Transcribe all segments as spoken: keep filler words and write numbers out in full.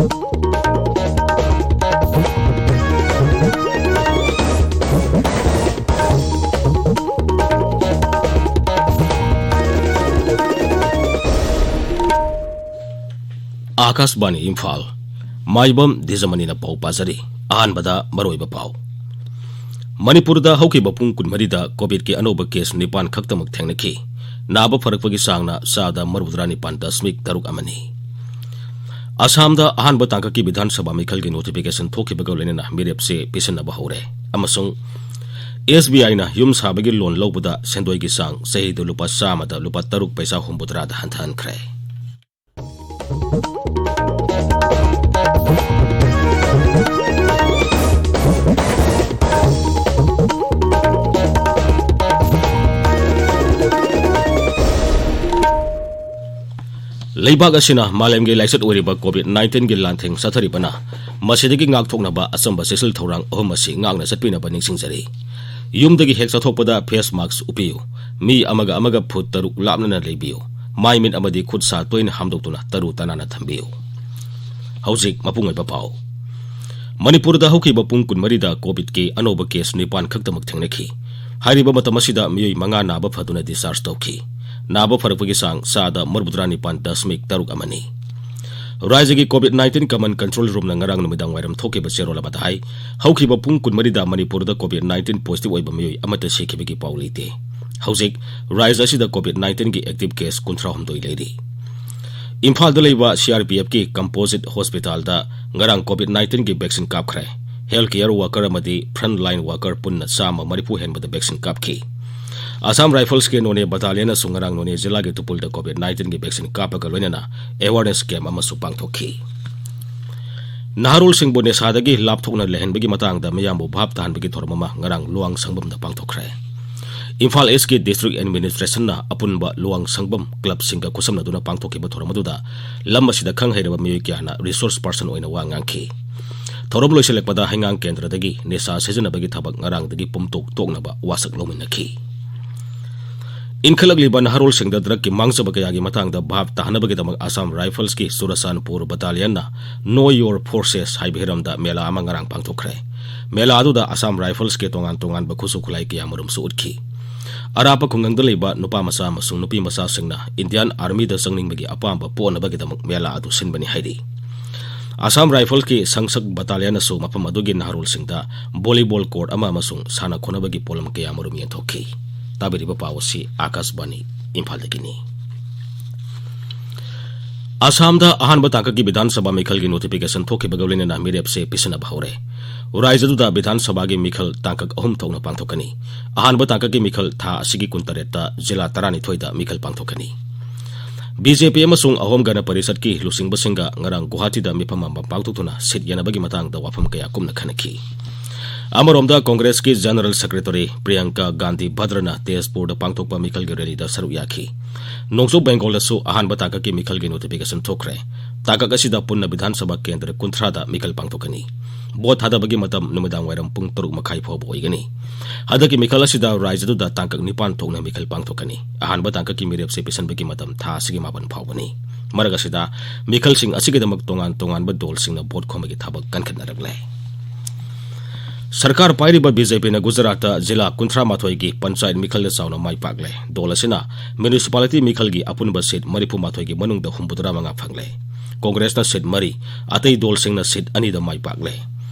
ꯑꯥꯀꯥꯁꯕꯥꯅꯤ ꯏꯝꯐꯥꯜ꯫ ꯃꯥꯏꯕꯝ ꯗꯤꯖꯃꯅꯤꯅ ꯄꯥꯎ ꯄꯥꯖꯔꯤ꯫ ꯑꯍꯥꯟꯕꯗ ꯃꯔꯨꯑꯣꯏꯕ ꯄꯥꯎ꯫ ꯃꯅꯤꯄꯨꯔꯗ ꯍꯧꯈꯤꯕ ꯄꯨꯡ ꯀꯨꯟꯃꯔꯤꯗ ꯀꯣꯚꯤꯗꯀꯤ ꯑꯅꯧꯕ ꯀꯦꯁ ꯅꯤꯄꯥꯟ ꯈꯛꯇꯃꯛ ꯊꯦꯡꯅꯈꯤ꯫ ꯅꯥꯕ ꯐꯔꯛꯄꯒꯤ ꯆꯥꯡꯅ ꯆꯥꯗ ꯃꯔꯤꯐꯨꯇꯔꯥꯅꯤꯄꯥꯟ ꯗꯁꯃꯤꯛ ꯇꯔꯨꯛ ꯑꯃꯅꯤ꯫ ꯑꯁꯥꯝꯗ ꯑꯍꯥꯟꯕ ꯇꯥꯡꯀꯛꯀꯤ ꯕꯤꯙꯥꯟ ꯁꯚꯥ ꯃꯤꯈꯜꯒꯤ ꯅꯣꯇꯤꯐꯤꯀꯦꯁꯟ ꯊꯣꯛꯈꯤꯕꯒ ꯂꯣꯏꯅꯅ ꯃꯤꯔꯦꯞꯁꯦ ꯄꯤꯁꯤꯟꯅꯕ ꯍꯧꯔꯦ ꯑꯃꯁꯨꯡ ꯑꯦꯁ ꯕꯤ ꯑꯥꯏꯅ ꯌꯨꯝ ꯁꯥꯕꯒꯤ ꯂꯣꯟ ꯂꯧꯕꯗ ꯁꯦꯟꯗꯣꯏꯒꯤ ꯆꯥꯡ ꯆꯍꯤꯗ ꯂꯨꯄꯥ ꯆꯥꯝꯃꯗ ꯂꯨꯄꯥ ꯇꯔꯨꯛ ꯄꯩꯁꯥ ꯍꯨꯝꯐꯨꯇꯔꯥꯗ ꯍꯟꯊꯍꯟꯈ꯭ꯔꯦ꯫ ꯂꯩꯕꯥꯛ ꯑꯁꯤꯅ ꯃꯥꯂꯦꯝꯒꯤ ꯂꯥꯏꯆꯠ ꯑꯣꯏꯔꯤꯕ ꯀꯣꯚꯤꯗ ꯅꯥꯏꯟꯇꯤꯟꯒꯤ ꯂꯥꯟꯊꯦꯡ ꯆꯠꯊꯔꯤꯕꯅ ꯃꯁꯤꯗꯒꯤ ꯉꯥꯛꯊꯣꯛꯅꯕ ꯑꯆꯝꯕ ꯆꯦꯛꯁꯤꯜ ꯊꯧꯔꯥꯡ ꯑꯍꯨꯝ ꯑꯁꯤ ꯉꯥꯛꯅ ꯆꯠꯄꯤꯅꯕ ꯅꯤꯡꯁꯤꯡꯖꯔꯤ꯫ ꯌꯨꯝꯗꯒꯤ ꯍꯦꯛ ꯆꯠꯊꯣꯛꯄꯗ ꯐꯦꯁ ꯃꯥꯛꯁ ꯎꯞꯄꯤꯌꯨ꯫ ꯃꯤ ꯑꯃꯒ ꯑꯃꯒ ꯐꯨꯠ ꯇꯔꯨꯛ ꯂꯥꯞꯅꯅ ꯂꯩꯕꯤꯌꯨ꯫ ꯃꯥꯏ ꯃꯤꯠ ꯑꯃꯗꯤ ꯈꯨꯠ ꯁꯥ ꯇꯣꯏꯅ ꯍꯥꯝꯗꯣꯛꯇꯨꯅ ꯇꯔꯨ ꯇꯅꯥꯟꯅ ꯊꯝꯕꯤꯌꯨ꯫ ꯍꯧꯖꯤꯛ ꯃꯄꯨꯡ ꯑꯣꯏꯕ ꯄꯥꯎ꯫ ꯃꯅꯤꯄꯨꯔꯗ ꯍꯧꯈꯤꯕ ꯄꯨꯡ ꯀꯨꯟꯃꯔꯤꯗ ꯀꯣꯚꯤꯗꯀꯤ ꯑꯅꯧꯕ ꯀꯦꯁ ꯅꯤꯄꯥꯟ ꯈꯛꯇꯃꯛ ꯊꯦꯡꯅꯈꯤ꯫ ꯍꯥꯏꯔꯤꯕ ꯃꯇꯝ ꯑꯁꯤꯗ ꯃꯤꯑꯣꯏ ꯃꯉꯥ ꯅꯥꯕ ꯐꯗꯨꯅ ꯗꯤꯁꯆꯥꯔꯖ ꯇꯧꯈꯤ꯫ ꯅꯥꯕ ꯐꯔꯛꯄꯒꯤ ꯆꯥꯡ ꯆꯥꯗ ꯃꯔꯤꯐꯨꯇꯔꯥꯅꯤꯄꯥꯟ ꯗꯁꯃꯤꯛ ꯇꯔꯨꯛ ꯑꯃꯅꯤ꯫ ꯔꯥꯖ꯭ꯌꯒꯤ ꯀꯣꯚꯤꯗ ꯅꯥꯏꯟꯇꯤꯟ ꯀꯃꯟ ꯀꯟꯇ꯭ꯔꯣꯜ ꯔꯨꯝꯅ ꯉꯔꯥꯡ ꯅꯨꯃꯤꯗꯥꯡ ꯋꯥꯏꯔꯝ ꯊꯣꯛꯈꯤꯕ ꯆꯦꯔꯣꯜ ꯑꯃꯗ ꯍꯥꯏ, ꯍꯧꯈꯤꯕ ꯄꯨꯡ ꯀꯨꯟꯃꯔꯤꯗ ꯃꯅꯤꯄꯨꯔꯗ ꯀꯣꯚꯤꯗ ꯅꯥꯏꯟꯇꯤꯟ ꯄꯣꯖꯤꯇꯤꯚ ꯑꯣꯏꯕ ꯃꯤꯑꯣꯏ ꯑꯃꯠꯇ ꯁꯤꯈꯤꯕꯒꯤ ꯄꯥꯎ ꯂꯩꯇꯦ꯫ ꯍꯧꯖꯤꯛ ꯔꯥꯖ꯭ꯌ ꯑꯁꯤꯗ ꯀꯣꯚꯤꯗ ꯅꯥꯏꯟꯇꯤꯟꯒꯤ ꯑꯦꯛꯇꯤꯚ ꯀꯦꯁ ꯀꯨꯟꯊ꯭ꯔꯥꯍꯨꯝꯗꯣꯏ ꯂꯩꯔꯤ꯫ ꯏꯝꯐꯥꯜꯗ ꯂꯩꯕ ꯁꯤ ꯑꯥꯔ ꯄꯤ ꯑꯦꯐꯀꯤ ꯀꯝꯄꯣꯖꯤꯠ ꯍꯣꯁꯄꯤꯇꯥꯜꯗ ꯉꯔꯥꯡ ꯀꯣꯚꯤꯗ ꯅꯥꯏꯟꯇꯤꯟꯒꯤ ꯚꯦꯛꯁꯤꯟ ꯀꯥꯞꯈ꯭ꯔꯦ꯫ ꯍꯦꯜꯊ ꯀꯦꯌꯔ ꯋꯥꯀꯔ ꯑꯃꯗꯤ ꯐ꯭ꯔꯟꯠ ꯂꯥꯏꯟ ꯋꯥꯀꯔ ꯄꯨꯟꯅ ꯆꯥꯝꯃ ꯃꯔꯤꯐꯨ ꯍꯦꯟꯕꯗ ꯚꯦꯛꯁꯤꯟ ꯀꯥꯞꯈꯤ꯫ ꯑꯁꯥꯝ ꯔꯥꯏꯐꯜꯁꯀꯤ ꯅꯣꯅꯦ ꯕꯇꯥꯂꯤꯌꯟꯅꯁꯨ ꯉꯔꯥꯡ ꯅꯣꯅꯦ ꯖꯤꯂꯥꯒꯤ ꯇꯨꯄꯨꯜꯗ ꯀꯣꯚꯤꯗ ꯅꯥꯏꯟꯇꯤꯟꯒꯤ ꯚꯦꯛꯁꯤꯟ ꯀꯥꯞꯄꯒ ꯂꯣꯏꯅꯅ ꯑꯦꯋꯥꯔꯅꯦꯁ ꯀꯦꯝꯞ ꯑꯃꯁꯨ ꯄꯥꯡꯊꯣꯛꯈꯤ꯫ ꯅꯍꯥꯔꯣꯜꯁꯤꯡꯕꯨ ꯅꯤꯁꯥꯗꯒꯤ ꯂꯥꯞꯊꯣꯛꯅ ꯂꯩꯍꯟꯕꯒꯤ ꯃꯇꯥꯡꯗ ꯃꯤꯌꯥꯝꯕꯨ ꯚꯥꯞ ꯇꯥꯍꯟꯕꯒꯤ ꯊꯧꯔꯝ ꯑꯃ ꯉꯔꯥꯡ ꯂꯨꯋꯥꯡ ꯁꯪꯕꯝꯗ ꯄꯥꯡꯊꯣꯛꯈ꯭ꯔꯦ꯫ ꯏꯝꯐꯥꯜ ꯏꯁꯀꯤ ꯗꯤꯁꯇ꯭ꯔꯤꯛ ꯑꯦꯗꯃꯤꯅꯤꯁꯇ꯭ꯔꯦꯁꯟꯅ ꯑꯄꯨꯟꯕ ꯂꯨꯋꯥꯡ ꯁꯪꯕꯝ ꯀ꯭ꯂꯕꯁꯤꯡꯒ ꯈꯨꯠꯁꯝꯅꯗꯨꯅ ꯄꯥꯡꯊꯣꯛꯈꯤꯕ ꯊꯧꯔꯝ ꯑꯗꯨꯗ ꯂꯝ ꯑꯁꯤꯗ ꯈꯪ ꯍꯩꯔꯕ ꯃꯤꯑꯣꯏ ꯀꯌꯥꯅ ꯔꯤꯁꯣꯔꯁ ꯄꯥꯔꯁꯟ ꯑꯣꯏꯅ ꯋꯥ ꯉꯥꯡꯈꯤ꯫ ꯊꯧꯔꯝ ꯂꯣꯏꯁꯤꯜꯂꯛꯄꯗ ꯍꯩꯉꯥꯡ ꯀꯦꯟꯗ꯭ꯔꯗꯒꯤ ꯅꯤꯁꯥ ꯁꯤꯖꯤꯟꯅꯕꯒꯤ ꯊꯕꯛ ꯉꯔꯥꯡꯗꯒꯤ ꯄꯨꯝꯇꯣꯛ ꯇꯣꯛꯅꯕ ꯋꯥꯁꯛ ꯂꯧꯃꯤꯟꯅꯈꯤ꯫ ꯏꯟꯈꯠꯂꯛꯂꯤꯕ ꯅꯍꯥꯔꯣꯜꯁꯤꯡꯗ ꯗ꯭ꯔꯒꯀꯤ ꯃꯥꯡꯖꯕ ꯀꯌꯥꯒꯤ ꯃꯇꯥꯡꯗ ꯚꯥꯞ ꯇꯥꯍꯟꯅꯕꯒꯤꯗꯃꯛ Assam ꯔꯥꯏꯐꯜꯁꯀꯤ Churachandpur ꯕꯇꯥꯂꯤꯌꯟꯅ Know Your Forces ꯍꯥꯏꯕ ꯍꯤꯔꯝꯗ ꯃꯦꯂꯥ ꯑꯃ ꯉꯔꯥꯡ ꯄꯥꯡꯊꯣꯛꯈ꯭ꯔꯦ꯫ ꯃꯦꯂꯥ ꯑꯗꯨꯗ ꯑꯁꯥꯝ ꯔꯥꯏꯐꯜꯁꯀꯤ ꯇꯣꯉꯥꯟ ꯇꯣꯉꯥꯟꯕ ꯈꯨꯠꯁꯨ ꯈꯨꯠꯂꯥꯏ ꯀꯌꯥꯃꯔꯨꯝꯁꯨ ꯎꯠꯈꯤ꯫ ꯑꯔꯥꯞꯄ ꯈꯨꯡꯒꯪꯗ ꯂꯩꯕ ꯅꯨꯄꯥ ꯃꯆꯥ ꯑꯃꯁꯨꯡ ꯅꯨꯄꯤ ꯃꯆꯥꯁꯤꯡꯅ ꯏꯟꯗꯤꯌꯥꯟ ꯑꯥꯔꯃꯤꯗ ꯆꯪꯅꯤꯡꯕꯒꯤ ꯑꯄꯥꯝꯕ ꯄꯣꯛꯅꯕꯒꯤꯗꯃꯛ ꯃꯦꯂꯥ ꯑꯗꯨ ꯁꯤꯟꯕꯅꯤ ꯍꯥꯏꯔꯤ꯫ ꯑꯁꯥꯝ ꯔꯥꯏꯐꯜꯁꯀꯤ ꯁꯪꯁꯛ ꯕꯇꯥꯂꯤꯌꯟꯅꯁꯨ ꯃꯐꯝ ꯑꯗꯨꯒꯤ ꯅꯍꯥꯔꯣꯜꯁꯤꯡꯗ ꯚꯣꯂꯤꯕꯣꯜ ꯀꯣꯔꯠ ꯑꯃ ꯑꯃꯁꯨꯡ ꯁꯥꯟꯅ ꯈꯣꯠꯅꯕꯒꯤ ꯄꯣꯠꯂꯝ ꯀꯌꯥꯃꯔꯨꯝ ꯌꯦꯟꯊꯣꯛꯈꯤ꯫ ꯇꯥꯕꯤꯔꯤꯕ ꯄꯥꯎ ꯑꯁꯤ ꯑꯥꯀꯥꯁꯕꯥꯅꯤ ꯏꯝꯐꯥꯜꯗꯒꯤꯅꯤ꯫ ꯑꯁꯥꯝꯗ ꯑꯍꯥꯟꯕ ꯇꯥꯡꯀꯛꯀꯤ ꯕꯤꯙꯥꯟ ꯁꯚꯥ ꯃꯤꯈꯜꯒꯤ ꯅꯣꯇꯤꯐꯤꯀꯦꯁꯟ ꯊꯣꯛꯈꯤꯕꯒ ꯂꯣꯏꯅꯅ ꯃꯤꯔꯦꯞꯁꯦ ꯄꯤꯁꯤꯟꯅꯕ ꯍꯧꯔꯦ꯫ ꯔꯥꯖ꯭ꯌꯗꯨꯗ ꯕꯤꯙꯥꯟ ꯁꯚꯥꯒꯤ ꯃꯤꯈꯜ ꯇꯥꯡꯀꯛ ꯑꯍꯨꯝ ꯊꯣꯛꯅ ꯄꯥꯡꯊꯣꯛꯀꯅꯤ꯫ ꯑꯍꯥꯟꯕ ꯇꯥꯡꯀꯛꯀꯤ ꯃꯤꯈꯜ ꯊꯥ ꯑꯁꯤꯒꯤ ꯀꯨꯟꯇꯔꯦꯠꯇ ꯖꯤꯂꯥ ꯇꯔꯥꯅꯤꯊꯣꯏꯗ ꯃꯤꯈꯜ ꯄꯥꯡꯊꯣꯛꯀꯅꯤ꯫ ꯕꯤ ꯖꯦ ꯄꯤ ꯑꯃꯁꯨꯡ ꯑꯍꯣꯝ ꯒꯅ ꯄꯔꯤꯁꯠꯀꯤ ꯂꯨꯆꯤꯡꯕꯁꯤꯡꯒ ꯉꯔꯥꯡ ꯒꯨꯋꯥꯍꯥꯇꯤꯗ ꯃꯤꯐꯝ ꯑꯃ ꯄꯥꯡꯊꯣꯛꯇꯨꯅ ꯁꯤꯠ ꯌꯦꯟꯅꯕꯒꯤ ꯃꯇꯥꯡꯗ ꯋꯥꯐꯝ ꯀꯌꯥ ꯀꯨꯞꯅ ꯈꯟꯅꯈꯤ꯫ ꯑꯃꯔꯣꯝꯗ ꯀꯣꯡꯒ꯭ꯔꯦꯁꯀꯤ ꯖꯦꯅꯔꯦꯜ ꯁꯦꯀ꯭ꯔꯦꯇꯔꯤ ꯄ꯭ꯔꯤꯌꯥꯡꯀꯥ ꯒꯥꯟꯙꯤ ꯚꯗ꯭ꯔꯅ ꯇꯦꯖꯄꯨꯔꯗ ꯄꯥꯡꯊꯣꯛꯄ ꯃꯤꯈꯜꯒꯤ ꯔꯦꯂꯤꯗ ꯁꯔꯨꯛ ꯌꯥꯈꯤ꯫ ꯅꯣꯡꯆꯨꯞ ꯕꯦꯡꯒꯣꯜꯗꯁꯨ ꯑꯍꯥꯟꯕ ꯇꯥꯡꯀꯛꯀꯤ ꯃꯤꯈꯜꯒꯤ ꯅꯣꯇꯤꯐꯤꯀꯦꯁꯟ ꯊꯣꯛꯈ꯭ꯔꯦ꯫ ꯇꯥꯡꯀꯛ ꯑꯁꯤꯗ ꯄꯨꯟꯅ ꯕꯤꯙꯥꯟ ꯁꯚꯥ ꯀꯦꯟꯗ꯭ꯔ ꯀꯨꯟꯊ꯭ꯔꯥꯗ ꯃꯤꯈꯜ ꯄꯥꯡꯊꯣꯛꯀꯅꯤ꯫ ꯚꯣꯠ ꯊꯥꯗꯕꯒꯤ ꯃꯇꯝ ꯅꯨꯃꯤꯗꯥꯡ ꯋꯥꯏꯔꯝ ꯄꯨꯡ ꯇꯔꯨꯛ ꯃꯈꯥꯏ ꯐꯥꯎꯕ ꯑꯣꯏꯒꯅꯤ꯫ ꯍꯟꯗꯛꯀꯤ ꯃꯤꯈꯜ ꯑꯁꯤꯗ ꯔꯥꯖ꯭ꯌꯗꯨꯗ ꯇꯥꯡꯀꯛ ꯅꯤꯄꯥꯟ ꯊꯣꯛꯅ ꯃꯤꯈꯜ ꯄꯥꯡꯊꯣꯛꯀꯅꯤ꯫ ꯑꯍꯥꯟꯕ ꯇꯥꯡꯀꯛꯀꯤ ꯃꯤꯔꯦꯞꯁꯦ ꯄꯤꯁꯟꯕꯒꯤ ꯃꯇꯝ ꯊꯥ ꯑꯁꯤꯒꯤ ꯃꯥꯄꯟ ꯐꯥꯎꯕꯅꯤ꯫ ꯃꯔꯛ ꯑꯁꯤꯗ ꯃꯤꯈꯜꯁꯤꯡ ꯑꯁꯤꯒꯤꯗꯃꯛ ꯇꯣꯉꯥꯟ ꯇꯣꯉꯥꯟꯕ ꯗꯣꯜꯁꯤꯡꯅ ꯚꯣꯠ ꯈꯣꯝꯕꯒꯤ ꯊꯕꯛ ꯀꯟꯈꯠꯅꯔꯛꯂꯦ꯫ ꯁꯔꯀꯥꯔ ꯄꯥꯏꯔꯤꯕ ꯕꯤ ꯖꯦ ꯄꯤꯅ ꯒꯨꯖꯔꯥꯠꯇ ꯖꯤꯂꯥ ꯀꯨꯟꯊ꯭ꯔꯥ ꯃꯥꯊꯣꯏꯒꯤ ꯄꯟꯆꯥꯌꯠ ꯃꯤꯈꯜꯗ ꯆꯥꯎꯅ ꯃꯥꯏ ꯄꯥꯛꯂꯦ꯫ ꯗꯣꯜ ꯑꯁꯤꯅ ꯃ꯭ꯌꯨꯅꯤꯁꯤꯄꯥꯂꯤꯇꯤ ꯃꯤꯈꯜꯒꯤ ꯑꯄꯨꯟꯕ ꯁꯤꯠ ꯃꯔꯤꯐꯨ ꯃꯥꯊꯣꯏꯒꯤ ꯃꯅꯨꯡꯗ ꯍꯨꯝꯐꯨꯇꯔꯥ ꯃꯉꯥ ꯐꯪꯂꯦ꯫ ꯀꯣꯡꯒ꯭ꯔꯦꯁꯅ ꯁꯤꯠ ꯃꯔꯤ, ꯑꯇꯩ ꯗꯣꯜꯁꯤꯡꯅ ꯁꯤꯠ ꯑꯅꯤꯗ ꯃꯥꯏ ꯄꯥꯛꯂꯦ꯫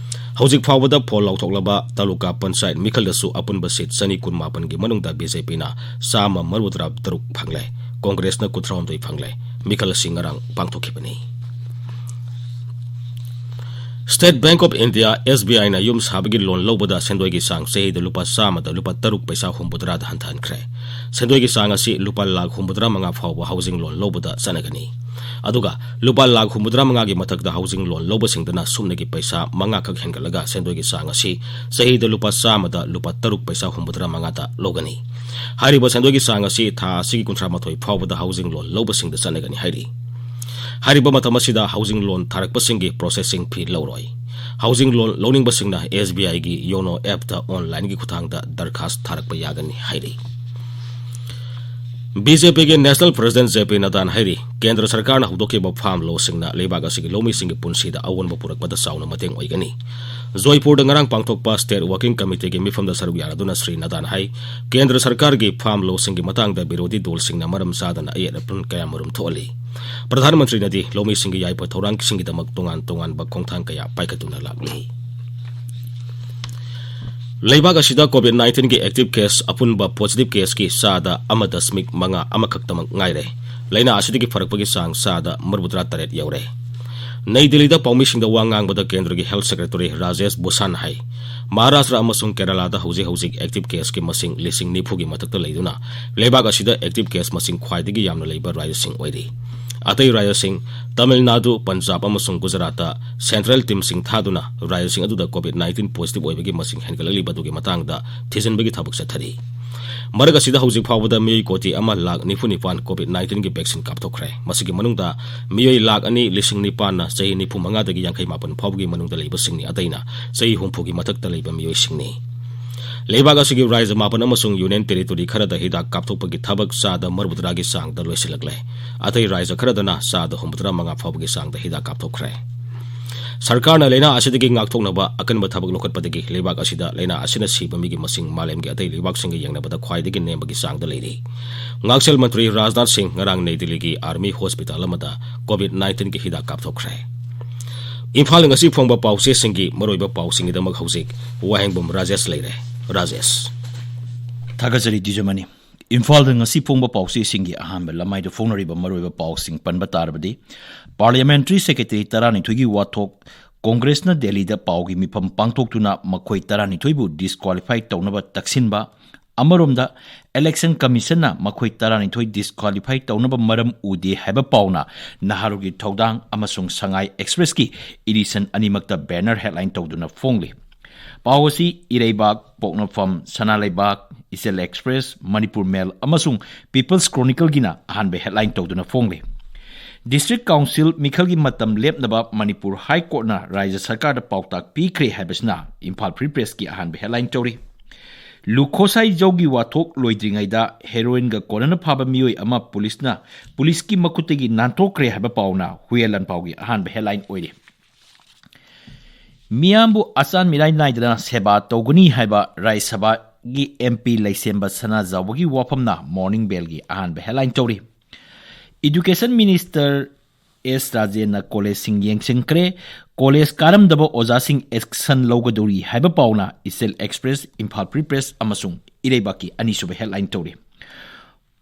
ꯍꯧꯖꯤꯛ ꯐꯥꯎꯕꯗ ꯐꯣꯜ ꯂꯥꯎꯊꯣꯛꯂꯕ ꯇꯥꯂꯨꯀꯥ ꯄꯟꯆꯥꯌꯠ ꯃꯤꯈꯜꯗꯁꯨ ꯑꯄꯨꯟꯕ ꯁꯤꯠ ꯆꯅꯤ ꯀꯨꯟꯃꯥꯄꯟꯒꯤ ꯃꯅꯨꯡꯗ ꯕꯤ ꯖꯦ ꯄꯤꯅ ꯆꯥꯝꯃ ꯃꯔꯤꯐꯨꯇꯔꯥ ꯇꯔꯨꯛ ꯐꯪꯂꯦ꯫ ꯀꯣꯡꯒ꯭ꯔꯦꯁꯅ ꯀꯨꯟꯊ꯭ꯔꯥꯍꯨꯝꯗꯣꯏ ꯐꯪꯂꯦ꯫ ꯃꯤꯈꯜ ꯑꯁꯤ ꯉꯔꯥꯡ ꯄꯥꯡꯊꯣꯛꯈꯤꯕꯅꯤ꯫ State Bank of India, S B I ꯅ ꯌꯨꯝ ꯁꯥꯕꯒꯤ ꯂꯣꯟ ꯂꯧꯕꯗ ꯁꯦꯟꯗꯣꯏꯒꯤ ꯆꯥꯡ ꯆꯍꯤꯗ ꯂꯨꯄꯥ ꯆꯥꯝꯃꯗ ꯂꯨꯄꯥ ꯇꯔꯨꯛ ꯄꯩꯁꯥ ꯍꯨꯝꯐꯨꯇꯔꯥꯗ ꯍꯟꯊꯍꯟꯈ꯭ꯔꯦ꯫ ꯁꯦꯟꯗꯣꯏꯒꯤ ꯆꯥꯡ ꯑꯁꯤ ꯂꯨꯄꯥ ꯂꯥꯈ ꯍꯨꯝꯐꯨꯇꯔꯥ ꯃꯉꯥ ꯐꯥꯎꯕ ꯍꯥꯎꯁꯤꯡ ꯂꯣꯟ ꯂꯧꯕꯗ ꯆꯠꯅꯒꯅꯤ꯫ ꯑꯗꯨꯒ ꯂꯨꯄꯥ ꯂꯥꯈ ꯍꯨꯝꯐꯨꯇꯔꯥ ꯃꯉꯥꯒꯤ ꯃꯊꯛꯇ ꯍꯥꯎꯁꯤꯡ ꯂꯣꯟ ꯂꯧꯕꯁꯤꯡꯗꯅ ꯁꯨꯞꯅꯒꯤ ꯄꯩꯁꯥ ꯃꯉꯥꯈꯛ ꯍꯦꯟꯒꯠꯂꯒ ꯁꯦꯟꯗꯣꯏꯒꯤ ꯆꯥꯡ ꯑꯁꯤ ꯆꯍꯤꯗ ꯂꯨꯄꯥ ꯆꯥꯝꯃꯗ ꯂꯨꯄꯥ ꯇꯔꯨꯛ ꯄꯩꯁꯥ ꯍꯨꯝꯐꯨꯇꯔꯥ ꯃꯉꯥꯗ ꯂꯧꯒꯅꯤ꯫ ꯍꯥꯏꯔꯤꯕ ꯁꯦꯟꯗꯣꯏꯒꯤ ꯆꯥꯡ ꯑꯁꯤ ꯊꯥ ꯑꯁꯤꯒꯤ ꯀꯨꯟꯊ꯭ꯔꯥ ꯃꯥꯊꯣꯏ ꯐꯥꯎꯕꯗ ꯍꯥꯎꯁꯤꯡ ꯂꯣꯟ ꯂꯧꯕꯁꯤꯡꯗ ꯆꯠꯅꯒꯅꯤ ꯍꯥꯏꯔꯤ꯫ ꯍꯥꯏꯔꯤꯕ ꯃꯇꯝ ꯑꯁꯤꯗ ꯍꯥꯎꯁꯤꯡ ꯂꯣꯟ ꯊꯥꯔꯛꯄꯁꯤꯡꯒꯤ ꯄ꯭ꯔꯣꯁꯦꯁꯤꯡ ꯐꯤ ꯂꯧꯔꯣꯏ꯫ ꯍꯥꯎꯁꯤꯡ ꯂꯣꯟ ꯂꯧꯅꯤꯡꯕꯁꯤꯡꯅ ꯑꯦꯁ ꯕꯤ ꯑꯥꯏꯒꯤ ꯌꯣꯅꯣ ꯑꯦꯞꯇ ꯑꯣꯟꯂꯥꯏꯟꯒꯤ ꯈꯨꯠꯊꯥꯡꯗ ꯗꯔꯈꯥꯁ ꯊꯥꯔꯛꯄ ꯌꯥꯒꯅꯤ ꯍꯥꯏꯔꯤ꯫ ꯕꯤ ꯖꯦ ꯄꯤꯒꯤ National President ꯖꯦ ꯄꯤ ꯅꯗꯥꯅ ꯍꯥꯏꯔꯤ, ꯀꯦꯟꯗ꯭ꯔ ꯁꯔꯀꯥꯔꯅ ꯍꯧꯗꯣꯛꯈꯤꯕ farm lawꯁꯤꯡꯅ ꯂꯩꯕꯥꯛ ꯑꯁꯤꯒꯤ ꯂꯧꯃꯤꯁꯤꯡꯒꯤ ꯄꯨꯟꯁꯤꯗ ꯑꯑꯣꯟꯕ ꯄꯨꯔꯛꯄꯗ ꯆꯥꯎꯅ ꯃꯇꯦꯡ ꯑꯣꯏꯒꯅꯤ꯫ ꯖꯣꯏꯄꯨꯔꯗ ꯉꯔꯥꯡ ꯄꯥꯡꯊꯣꯛꯄ State Working Committeeꯒꯤ ꯃꯤꯐꯝꯗ ꯁꯔꯨꯛ ꯌꯥꯔꯗꯨꯅ ꯁ꯭ꯔꯤ ꯅꯗꯥꯅ ꯍꯥꯏ, ꯀꯦꯟꯗ꯭ꯔ ꯁꯔꯀꯥꯔꯒꯤ farm lawꯁꯤꯡꯒꯤ ꯃꯇꯥꯡꯗ ꯕꯤꯔꯣꯙꯤ ꯗꯣꯜꯁꯤꯡꯅ ꯃꯔꯝ ꯆꯥꯗꯅ ꯑꯌꯦꯠ ꯑꯄꯟ ꯀꯌꯥꯃꯔꯨꯝ ꯊꯣꯛꯍꯜꯂꯤ꯫ ꯄ꯭ꯔꯙꯥꯟ ꯃꯟꯇ꯭ꯔꯤꯅꯗꯤ ꯂꯧꯃꯤꯁꯤꯡꯒꯤ ꯌꯥꯏꯐ ꯊꯧꯔꯥꯡꯁꯤꯡꯒꯤꯗꯃꯛ ꯇꯣꯉꯥꯟ ꯇꯣꯉꯥꯟꯕ ꯈꯣꯡꯊꯥꯡ ꯀꯌꯥ ꯄꯥꯏꯈꯠꯇꯨꯅ ꯂꯥꯛꯂꯤ꯫ ꯂꯩꯕꯥꯛ ꯑꯁꯤꯗ COVID nineteenꯒꯤ active case ꯑꯄꯨꯟꯕ positive caseꯀꯤ ꯆꯥꯗ ꯑꯃ ꯗꯁꯃꯤꯛ ꯃꯉꯥ ꯑꯃꯈꯛꯇꯃꯛ ꯉꯥꯏꯔꯦ꯫ ꯂꯥꯏꯅꯥ ꯑꯁꯤꯗꯒꯤ ꯐꯔꯛꯄꯒꯤ ꯆꯥꯡ ꯆꯥꯗ ꯃꯔꯤꯐꯨꯇꯔꯥ ꯇꯔꯦꯠ ꯌꯧꯔꯦ꯫ ꯅꯩ ꯗꯤꯜꯂꯤꯗ ꯄꯥꯎꯃꯤꯁꯤꯡꯗ ꯋꯥ ꯉꯥꯡꯕꯗ ꯀꯦꯟꯗ꯭ꯔꯒꯤ Health Secretary ꯔꯥꯖꯦꯁ ꯚꯨꯁꯥꯟ ꯍꯥꯏ, ꯃꯍꯥꯔꯥꯁꯇ꯭ꯔ ꯑꯃꯁꯨꯡ ꯀꯦꯔꯂꯥꯗ ꯍꯧꯖꯤꯛ ꯍꯧꯖꯤꯛ active caseꯀꯤ ꯃꯁꯤꯡ ꯂꯤꯁꯤꯡ ꯅꯤꯐꯨꯒꯤ ꯃꯊꯛꯇ ꯂꯩꯗꯨꯅ ꯂꯩꯕꯥꯛ ꯑꯁꯤꯗ active case ꯃꯁꯤꯡ ꯈ꯭ꯋꯥꯏꯗꯒꯤ ꯌꯥꯝꯅ ꯂꯩꯕ ꯔꯥꯖ꯭ꯌꯁꯤꯡ ꯑꯣꯏꯔꯤ꯫ ꯑꯇꯩ ꯔꯥꯖ꯭ꯌꯁꯤꯡ ꯇꯥꯃꯤꯜ ꯅꯥꯗꯨ, ꯄꯟꯖꯥꯕ ꯑꯃꯁꯨꯡ ꯒꯨꯖꯔꯥꯠꯇ central teamꯁꯤꯡ ꯊꯥꯗꯨꯅ ꯔꯥꯖ꯭ꯌꯁꯤꯡ ꯑꯗꯨꯗ COVID nineteen positive ꯑꯣꯏꯕꯒꯤ ꯃꯁꯤꯡ ꯍꯦꯟꯒꯠꯂꯛꯂꯤꯕ ꯑꯗꯨꯒꯤ ꯃꯇꯥꯡꯗ ꯊꯤꯖꯤꯟꯕꯒꯤ ꯊꯕꯛ ꯆꯠꯊꯔꯤ꯫ ꯃꯔꯛ ꯑꯁꯤꯗ ꯍꯧꯖꯤꯛ ꯐꯥꯎꯕꯗ ꯃꯤꯑꯣꯏ ꯀꯣꯇꯤ ꯑꯃ ꯂꯥꯈ ꯅꯤꯐꯨ ꯅꯤꯄꯥꯟ COVID nineteenꯒꯤ vaccine ꯀꯥꯞꯊꯣꯛꯈ꯭ꯔꯦ꯫ ꯃꯁꯤꯒꯤ ꯃꯅꯨꯡꯗ ꯃꯤꯑꯣꯏ ꯂꯥꯈ ꯑꯅꯤ ꯂꯤꯁꯤꯡ ꯅꯤꯄꯥꯟꯅ ꯆꯍꯤ ꯅꯤꯐꯨ ꯃꯉꯥꯗꯒꯤ ꯌꯥꯡꯈꯩ ꯃꯥꯄꯟ ꯐꯥꯎꯕꯒꯤ ꯃꯅꯨꯡꯗ ꯂꯩꯕꯁꯤꯡꯅꯤ, ꯑꯇꯩꯅ ꯆꯍꯤ ꯍꯨꯝꯐꯨꯒꯤ ꯃꯊꯛꯇ ꯂꯩꯕ ꯃꯤꯑꯣꯏꯁꯤꯡꯅꯤ꯫ ꯂꯩꯕꯥꯛ ꯑꯁꯤꯒꯤ ꯔꯥꯖ꯭ꯌ ꯃꯥꯄꯟ ꯑꯃꯁꯨꯡ Union Territory ꯈꯔꯗ ꯍꯤꯗꯥꯛ ꯀꯥꯞꯊꯣꯛꯄꯒꯤ ꯊꯕꯛ ꯆꯥꯗ ꯃꯔꯤꯐꯨꯇꯔꯥꯒꯤ ꯆꯥꯡꯗ ꯂꯣꯏꯁꯤꯜꯂꯛꯂꯦ꯫ ꯑꯇꯩ ꯔꯥꯖ꯭ꯌ ꯈꯔꯗꯅ ꯆꯥꯗ ꯍꯨꯝꯐꯨꯇꯔꯥ ꯃꯉꯥ ꯐꯥꯎꯕꯒꯤ ꯆꯥꯡꯗ ꯍꯤꯗꯥꯛ ꯀꯥꯞꯊꯣꯛꯈ꯭ꯔꯦ꯫ ꯁꯔꯀꯥꯔꯅ ꯂꯥꯏꯅꯥ ꯑꯁꯤꯗꯒꯤ ꯉꯥꯛꯊꯣꯛꯅꯕ ꯑꯀꯟꯕ ꯊꯕꯛ ꯂꯧꯈꯠꯄꯗꯒꯤ ꯂꯩꯕꯥꯛ ꯑꯁꯤꯗ ꯂꯥꯏꯅꯥ ꯑꯁꯤꯅ ꯁꯤꯕ ꯃꯤꯒꯤ ꯃꯁꯤꯡ ꯃꯥꯂꯦꯝꯒꯤ ꯑꯇꯩ ꯂꯩꯕꯥꯛꯁꯤꯡꯒ ꯌꯦꯡꯅꯕꯗ ꯈ꯭ꯋꯥꯏꯗꯒꯤ ꯅꯦꯝꯕꯒꯤ ꯆꯥꯡꯗ ꯂꯩꯔꯤ꯫ ꯉꯥꯛꯁꯦꯜ ꯃꯟꯇ꯭ꯔꯤ ꯔꯥꯖꯅꯥꯊ ꯁꯤꯡ ꯉꯔꯥꯡ ꯅꯩ ꯗꯤꯜꯂꯤꯒꯤ Army Hospital ꯑꯃꯗ COVID nineteenꯒꯤ ꯍꯤꯗꯥꯛ ꯀꯥꯞꯊꯣꯛꯈ꯭ꯔꯦ꯫ ꯏꯝꯐꯥꯜꯗ ꯉꯁꯤ ꯐꯣꯡꯕ ꯄꯥꯎꯆꯦꯁꯤꯡꯒꯤ ꯃꯔꯨꯑꯣꯏꯕ ꯄꯥꯎꯁꯤꯡꯒꯤꯗꯃꯛ ꯍꯧꯖꯤꯛ ꯋꯥꯍꯦꯡꯕꯝ ꯔꯥꯖꯦꯁ ꯂꯩꯔꯦ꯫ ꯔꯥꯖꯦꯁ꯫ ꯊꯥꯒꯠꯆꯔꯤ ꯗꯤꯖꯃꯅꯤ꯫ ꯏꯝꯐꯥꯜꯗ ꯉꯁꯤ ꯐꯣꯡꯕ ꯄꯥꯎꯆꯦꯁꯤꯡꯒꯤ ꯑꯍꯥꯟꯕ ꯂꯃꯥꯏꯗ ꯐꯣꯡꯅꯔꯤꯕ ꯃꯔꯨꯑꯣꯏꯕ ꯄꯥꯎꯁꯤꯡ ꯄꯟꯕ ꯇꯥꯔꯕꯗꯤ, Parliamentary Secretary ꯇꯔꯥꯅꯤꯊꯣꯏꯒꯤ ꯋꯥꯊꯣꯛ, ꯀꯣꯡꯒ꯭ꯔꯦꯁꯅ ꯗꯦꯜꯂꯤꯗ ꯄꯥꯎꯒꯤ ꯃꯤꯐꯝ ꯄꯥꯡꯊꯣꯛꯇꯨꯅ ꯃꯈꯣꯏ ꯇꯔꯥꯅꯤꯊꯣꯏꯕꯨ disqualify ꯇꯧꯅꯕ ꯇꯛꯁꯤꯟꯕ, ꯑꯃꯔꯣꯝꯗ, Election Commissionꯅ ꯃꯈꯣꯏ ꯇꯔꯥꯅꯤꯊꯣꯏ disqualify ꯇꯧꯅꯕ ꯃꯔꯝ ꯎꯗꯦ ꯍꯥꯏꯕ ꯄꯥꯎꯅ ꯅꯍꯥꯔꯣꯜꯒꯤ ꯊꯧꯗꯥꯡ ꯑꯃꯁꯨꯡ ꯁꯉꯥꯏ Expressꯀꯤ edition ꯑꯅꯤꯃꯛꯇ banner headline ꯇꯧꯗꯨꯅ ꯐꯣꯡꯂꯤ꯫ ꯄꯥꯎ ꯑꯁꯤ ꯏꯔꯩꯕꯥꯛ, ꯄꯣꯛꯅꯐꯝ, ꯁꯅꯥ ꯂꯩꯕꯥꯛ, ꯏꯆꯦꯜ Express, ꯃꯅꯤꯄꯨꯔ ꯃꯦꯜ ꯑꯃꯁꯨꯡ People's Chronicleꯒꯤꯅ ꯑꯍꯥꯟꯕ headline ꯇꯧꯗꯨꯅ ꯐꯣꯡꯂꯤ꯫ District Council ꯃꯤꯈꯜꯒꯤ ꯃꯇꯝ ꯂꯦꯞꯅꯕ ꯃꯅꯤꯄꯨꯔ High Courtꯅ ꯔꯥꯖ꯭ꯌ ꯁꯔꯀꯥꯔꯗ ꯄꯥꯎꯇꯥꯛ ꯄꯤꯈ꯭ꯔꯦ ꯍꯥꯏꯕꯁꯤꯅ ꯏꯝꯐꯥꯜ Free Pressꯀꯤ ꯑꯍꯥꯟꯕ headline ꯇꯧꯔꯤ꯫ ꯂꯨꯈꯣꯁꯥꯏ ꯖꯧꯒꯤ ꯋꯥꯊꯣꯛ ꯂꯣꯏꯗ꯭ꯔꯤꯉꯩꯗ ꯍꯦꯔꯣꯏꯟꯒ ꯀꯣꯟꯅꯅ ꯐꯥꯕ ꯃꯤꯑꯣꯏ ꯑꯃ ꯄꯨꯂꯤꯁꯅ, ꯄꯨꯂꯤꯁꯀꯤ ꯃꯈꯨꯠꯇꯒꯤ ꯅꯥꯟꯊꯣꯛꯈ꯭ꯔꯦ ꯍꯥꯏꯕ ꯄꯥꯎꯅ ꯍꯨꯏꯌꯦꯟ ꯂꯥꯟꯄꯥꯎꯒꯤ ꯑꯍꯥꯟꯕ headline ꯑꯣꯏꯔꯤ꯫ ꯃꯤꯌꯥꯝꯕꯨ ꯑꯆꯥꯟ ꯃꯤꯔꯥꯏ ꯅꯥꯏꯗꯅ ꯁꯦꯕꯥ ꯇꯧꯒꯅꯤ ꯍꯥꯏꯕ ꯔꯥꯖ꯭ꯌ ꯁꯚꯥꯒꯤ MP ꯂꯩꯁꯦꯝꯕ ꯁꯅꯥꯖꯥꯎꯕꯒꯤ ꯋꯥꯐꯝꯅ Morning Bellꯒꯤ ꯑꯍꯥꯟꯕ headline ꯇꯧꯔꯤ꯫ Education Minister S ꯔꯥꯖꯦꯟꯅ ꯀꯣꯂꯦꯖꯁꯤꯡ ꯌꯦꯡꯁꯤꯟꯈ꯭ꯔꯦ꯫ ꯀꯣꯂꯦꯖ ꯀꯥꯔꯝꯗꯕ ꯑꯣꯖꯥꯁꯤꯡ action ꯂꯧꯒꯗꯧꯔꯤ ꯍꯥꯏꯕ ꯄꯥꯎꯅ Ichil Express, Imphal Free Press ꯑꯃꯁꯨꯡ ꯏꯔꯩꯕꯥꯛꯀꯤ ꯑꯅꯤꯁꯨꯕ headline ꯇꯧꯔꯤ꯫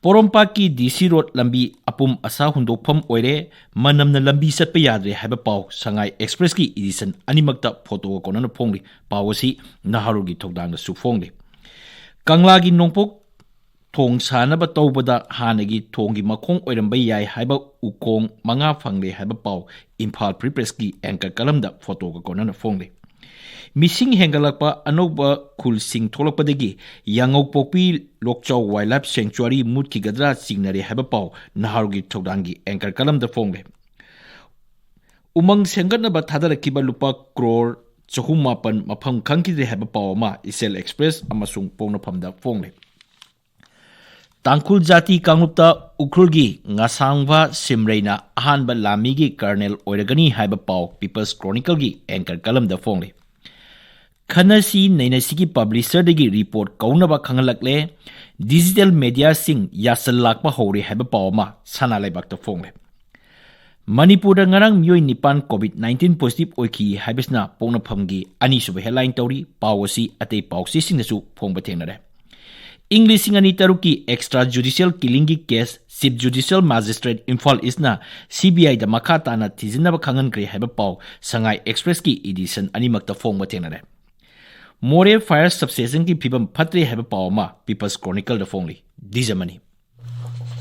ꯄꯣꯔꯣꯝꯄꯥꯠꯀꯤ DC Road ꯂꯝꯕꯤ ꯑꯄꯨꯝ ꯑꯁꯥ ꯍꯨꯟꯗꯣꯛꯐꯝ ꯑꯣꯏꯔꯦ, ꯃꯅꯝꯅ ꯂꯝꯕꯤ ꯆꯠꯄ ꯌꯥꯗ꯭ꯔꯦ ꯍꯥꯏꯕ ꯄꯥꯎ ꯁꯉꯥꯏ Expressꯀꯤ edition ꯑꯅꯤꯃꯛꯇ photoꯒ ꯀꯣꯟꯅꯅ ꯐꯣꯡꯂꯤ꯫ ꯄꯥꯎ ꯑꯁꯤ ꯅꯍꯥꯔꯣꯜꯒꯤ ꯊꯧꯗꯥꯡꯗꯁꯨ ꯐꯣꯡꯂꯤ꯫ ꯀꯪꯂꯥꯒꯤ ꯅꯣꯡꯄꯣꯛ ꯊꯣꯡ ꯁꯥꯅꯕ ꯇꯧꯕꯗ ꯍꯥꯟꯅꯒꯤ ꯊꯣꯡꯒꯤ ꯃꯈꯣꯡ ꯑꯣꯏꯔꯝꯕ ꯌꯥꯏ ꯍꯥꯏꯕ ꯎꯀꯣꯡ ꯃꯉꯥ ꯐꯪꯂꯦ ꯍꯥꯏꯕ ꯄꯥꯎ Imphal Free Pressꯀꯤ anchor columnꯗ photoꯒ ꯀꯣꯟꯅꯅ ꯐꯣꯡꯂꯤ꯫ ꯃꯤꯁꯤꯡ ꯍꯦꯟꯒꯠꯂꯛꯄ, ꯑꯅꯧꯕ ꯈꯨꯜꯁꯤꯡ ꯊꯣꯛꯂꯛꯄꯗꯒꯤ ꯌꯥꯉꯧꯄꯣꯛꯄꯤ ꯂꯣꯛꯆꯥꯎ Wildlife Sanctuary ꯃꯨꯠꯈꯤꯒꯗ꯭ꯔꯥ ꯆꯤꯡꯅꯔꯦ ꯍꯥꯏꯕ ꯄꯥꯎ ꯅꯍꯥꯔꯣꯜꯒꯤ ꯊꯧꯗꯥꯡꯒꯤ anchor columnꯗ ꯐꯣꯡꯂꯦ꯫ ꯎꯃꯪ ꯁꯦꯝꯒꯠꯅꯕ ꯊꯥꯗꯔꯛꯈꯤꯕ ꯂꯨꯄꯥ ꯀ꯭ꯔꯣꯔ ꯆꯍꯨꯝ ꯃꯥꯄꯟ ꯃꯐꯝ ꯈꯪꯈꯤꯗ꯭ꯔꯦ ꯍꯥꯏꯕ ꯄꯥꯎ ꯑꯃ Ichil Express ꯑꯃꯁꯨꯡ ꯄꯣꯛꯅꯐꯝꯗ ꯐꯣꯡꯂꯦ꯫ ꯇꯥꯡꯈꯨꯜ ꯖꯥꯇꯤ ꯀꯥꯡꯂꯨꯞꯇ ꯎꯈ꯭ꯔꯨꯜꯒꯤ ꯉꯥꯁꯥꯡꯕ ꯁꯤꯝꯔꯩꯅ ꯑꯍꯥꯟꯕ ꯂꯥꯟꯃꯤꯒꯤ colonel ꯑꯣꯏꯔꯒꯅꯤ ꯍꯥꯏꯕ ꯄꯥꯎ People's Chronicleꯒꯤ anchor columnꯗ ꯐꯣꯡꯂꯤ꯫ ꯈꯟꯅꯁꯤ ꯅꯩꯅꯁꯤꯒꯤ publisherꯗꯒꯤ report ꯀꯧꯅꯕ ꯈꯪꯍꯜꯂꯛꯂꯦ꯫ Digital mediaꯁꯤꯡ ꯌꯥꯁꯜ ꯂꯥꯛꯄ ꯍꯧꯔꯦ ꯍꯥꯏꯕ ꯄꯥꯎ ꯑꯃ ꯁꯅꯥ ꯂꯩꯕꯥꯛꯇ ꯐꯣꯡꯂꯦ꯫ ꯃꯅꯤꯄꯨꯔꯗ ꯉꯔꯥꯡ ꯃꯤꯑꯣꯏ ꯅꯤꯄꯥꯟ COVID nineteen positive ꯑꯣꯏꯈꯤ ꯍꯥꯏꯕꯁꯤꯅ ꯄꯣꯛꯅꯐꯝꯒꯤ ꯑꯅꯤꯁꯨꯕ headline ꯇꯧꯔꯤ꯫ ꯄꯥꯎ ꯑꯁꯤ ꯑꯇꯩ ꯄꯥꯎꯆꯦꯁꯤꯡꯗꯁꯨ ꯐꯣꯡꯕ ꯊꯦꯡꯅꯔꯦ꯫ ꯏꯪ ꯂꯤꯁꯤꯡ ꯑꯅꯤ ꯇꯔꯨꯛꯀꯤ extra judicial killingꯒꯤ case Chief Judicial Magistrate Imphal Eastꯅ CBIꯗ ꯃꯈꯥ ꯇꯥꯅ ꯊꯤꯖꯤꯟꯅꯕ ꯈꯪꯍꯟꯈ꯭ꯔꯦ ꯍꯥꯏꯕ ꯄꯥꯎ ꯁꯉꯥꯏ Expressꯀꯤ edition ꯑꯅꯤꯃꯛꯇ ꯐꯣꯡꯕ ꯊꯦꯡꯅꯔꯦ꯫ ꯃꯣꯔꯦ fire substationꯒꯤ ꯐꯤꯕꯝ ꯐꯠꯇ꯭ꯔꯦ ꯍꯥꯏꯕ ꯄꯥꯎ ꯑꯃ People's Chronicleꯗ ꯐꯣꯡꯂꯤ꯫ ꯗꯤꯖꯃꯅꯤ꯫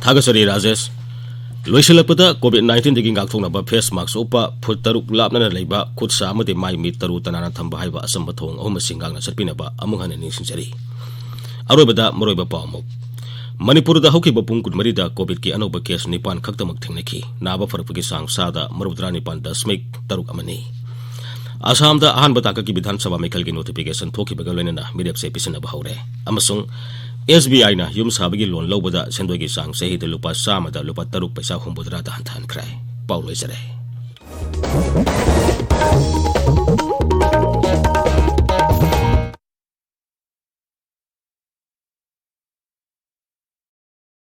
ꯊꯥꯒꯠꯆꯔꯤ ꯔꯥꯖꯦꯁ꯫ ꯂꯣꯏꯁꯤꯜꯂꯛꯄꯗ COVID nineteenꯗꯒꯤ ꯉꯥꯛꯊꯣꯛꯅꯕ face mask ꯎꯞꯄ, ꯐꯨꯠ ꯇꯔꯨꯛ ꯂꯥꯞꯅꯅ ꯂꯩꯕ, ꯈꯨꯠ ꯁꯥ ꯑꯃꯗꯤ ꯃꯥꯏ ꯃꯤꯠ ꯇꯔꯨ ꯇꯅꯥꯟꯅ ꯊꯝꯕ ꯍꯥꯏꯕ ꯑꯆꯝꯕ ꯊꯧꯑꯣꯡ ꯑꯍꯨꯝ ꯑꯁꯤ ꯉꯥꯛꯅ ꯆꯠꯄꯤꯅꯕ ꯑꯃꯨꯛ ꯍꯟꯅ ꯅꯤꯡꯁꯤꯡꯖꯔꯤ꯫ ꯑꯔꯣꯏꯕꯗ ꯃꯔꯨꯑꯣꯏꯕ ꯄꯥꯎ ꯑꯃꯨꯛ꯫ ꯃꯅꯤꯄꯨꯔꯗ ꯍꯧꯈꯤꯕ ꯄꯨꯡ ꯀꯨꯟꯃꯔꯤꯗ COVIDꯀꯤ ꯑꯅꯧꯕ case ꯅꯤꯄꯥꯟ ꯈꯛꯇꯃꯛ ꯊꯦꯡꯅꯈꯤ꯫ ꯅꯥꯕ ꯐꯔꯛꯄꯒꯤ ꯆꯥꯡ ꯆꯥꯗ ꯃꯔꯤꯐꯨꯇꯔꯥ ꯅꯤꯄꯥꯟ ꯗꯁꯃꯤꯛ ꯇꯔꯨꯛ ꯑꯃꯅꯤ꯫ ꯑꯁꯥꯝꯗ ꯑꯍꯥꯟꯕ ꯇꯥꯡꯀꯛꯀꯤ ꯕꯤꯙꯥꯟ ꯁꯚꯥ ꯃꯤꯈꯜꯒꯤ ꯅꯣꯇꯤꯐꯤꯀꯦꯁꯟ ꯊꯣꯛꯈꯤꯕꯒ ꯂꯣꯏꯅꯅ ꯃꯤꯔꯦꯞꯁꯦ ꯄꯤꯁꯤꯟꯅꯕ ꯍꯧꯔꯦ꯫ ꯑꯃꯁꯨꯡ ꯑꯦꯁ ꯕꯤ ꯑꯥꯏꯅ ꯌꯨꯝ ꯁꯥꯕꯒꯤ ꯂꯣꯟ ꯂꯧꯕꯗ ꯁꯦꯟꯗꯣꯏꯒꯤ ꯆꯥꯡ ꯆꯍꯤꯗ ꯂꯨꯄꯥ ꯆꯥꯝꯃꯗ ꯂꯨꯄꯥ ꯇꯔꯨꯛ ꯄꯩꯁꯥ ꯍꯨꯝꯐꯨꯇꯔꯥꯗ ꯍꯟꯊꯍꯟꯈ꯭ꯔꯦ꯫ ꯄꯥꯎ ꯂꯣꯏꯖꯔꯦ꯫